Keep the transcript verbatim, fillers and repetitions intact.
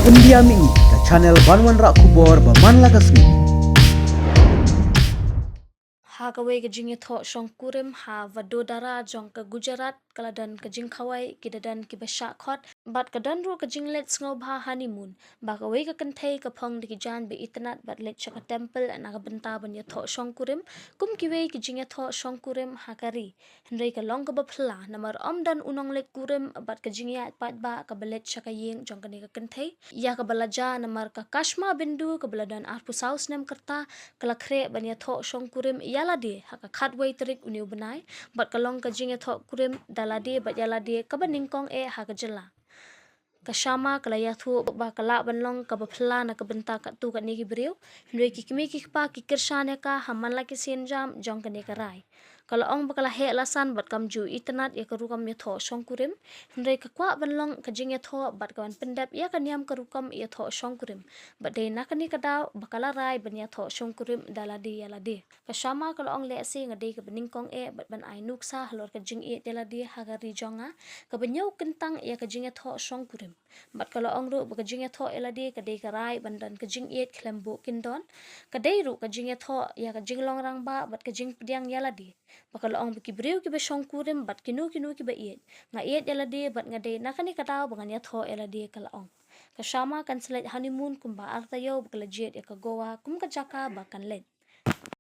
India Mihngi, ka channel ban wanrah khubor ba man la ka sngi. Ha kawei ka jingïathoh shongkurim ha Vadodara jong ka Gujarat, ka la don ka jingkhawai, ki da don kiba shah khot bad ka don ruh ka jingleit sngewbha honeymoon, ba kawei ka kynthei ka phong da ki jaiñ ba itynnad bad leit sha ka temple na ka bynta ban ïathoh shongkurim kum kiwei ki jingïathoh shongkurim ha ka ri. Hynrei ka long kaba phylla namar ym don u nongleit kurim bad ka jingïaid paidbah kaba leit sha ka ïing jong kane ka kynthei, ïa kaba la jia namar ka Kashma Bindu kaba la don arphew saw snem ka rta ka la khreh ban ïathoh shongkurim ïa lade ha ka khatwei tarik une u bnai, bad ka long ka jingïathoh kurim da lade bad ïa lade kaba nyngkong eh ha ka jylla. Ka Sharma ka la ïathuh ba ka lah ban long kaba phylla na ka bynta katto katne ki briew, hynrei ki kmie ki kpa ki kyrshan ïa ka ha man la ki sienjam jong kane ka rai. Ka la ong ba ka la heh la san bad kam ju itynnad ïa ka rukom ïathoh shongkurim, hynrei ka kwah ban long ka jingïathoh bad ka ban pyndep ïa ka niam ka rukom ïathoh shongkurim, bad dei na kane ka daw ba ka la rai ban ïathoh shongkurim da lade ïa lade. Ka Sharma ka la ong lehse nga dei kaba nyngkong eh bad ban ai nuksa halor ka jingïeit ïa lade ha ka ri jong nga, kaba ñiew kyntang ïa ka jingïathoh shongkurim. Bad ka la ong ruh ba ka jingïathoh ïa lade ka dei ka rai ban don ka jingïeit khlem buh kyndon. Ka dei ruh ka jingïathoh ïa ka jinglong rangbah bad ka jingpdiang ïa lade. Ba ka la ong ba ki briew kiba shongkurim bad kino kino kiba ïeit, nga ïeit ïa lade bad nga dei na kane ka daw ba ngan ïathoh ïa lade, ka la ong. Ka Sharma kan sa leit honeymoon kumba ar taïew ba ka la jied ïa ka Goa kum ka jaka ba kan leit.